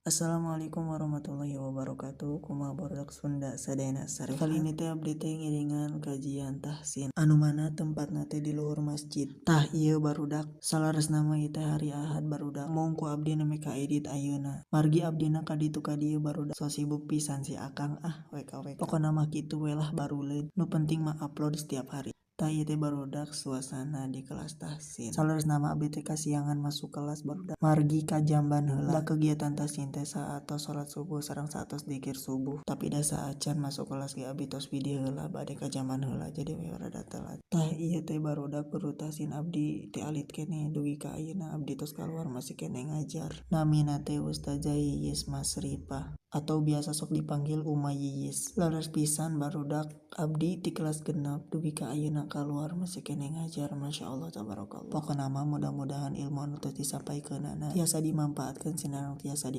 Assalamualaikum warahmatullahi wabarakatuh. Kumaha, barudak Sunda sadayana, sarehat? Kali ini teh abdi teh ngiringan kajian tahsin anu mana tempatna teh di luhur masjid. Tah, ieu barudak, saleresna mah ieu teh hari Ahad, barudak. Mung ku abdi nembe kaedit ayeuna margi abdina ka ditu ka dieu, barudak. So sibuk pisan si akang ah, WKWK. Pokona mah kitu we lah, baruleun, nu penting mah upload setiap hari. Tah, ieu teh, barudak, suasana di kelas tahsin. Saleresna mah abdi teh kasiangan masuk kelas, barudak, margi ka jamban heula. Da kegiatan tahsin teh saatos salat subuh sareng saatos dikir subuh, tapi da saacan masuk kelas ge abdi tos widih heula, bade ka jamban heula, jadi we rada telat. Tah, ieu teh, barudak, guru tahsin abdi ti alit keneh dugi ka ayeuna abdi tos kaluar masih keneh ngajar. Namina teh Ustazah Yiyis Masripah atau biasa sok dipanggil Uma Yiyis. Leres pisan, barudak, abdi ti kelas 6 dugi ka ayeuna kaluar masih keneh ngajar. Masyaallah, tabarakallah. Pokona mah mudah-mudahan ilmu anu tos disampaikeunana tiasa dimanfaatkeun sinareng tiasa di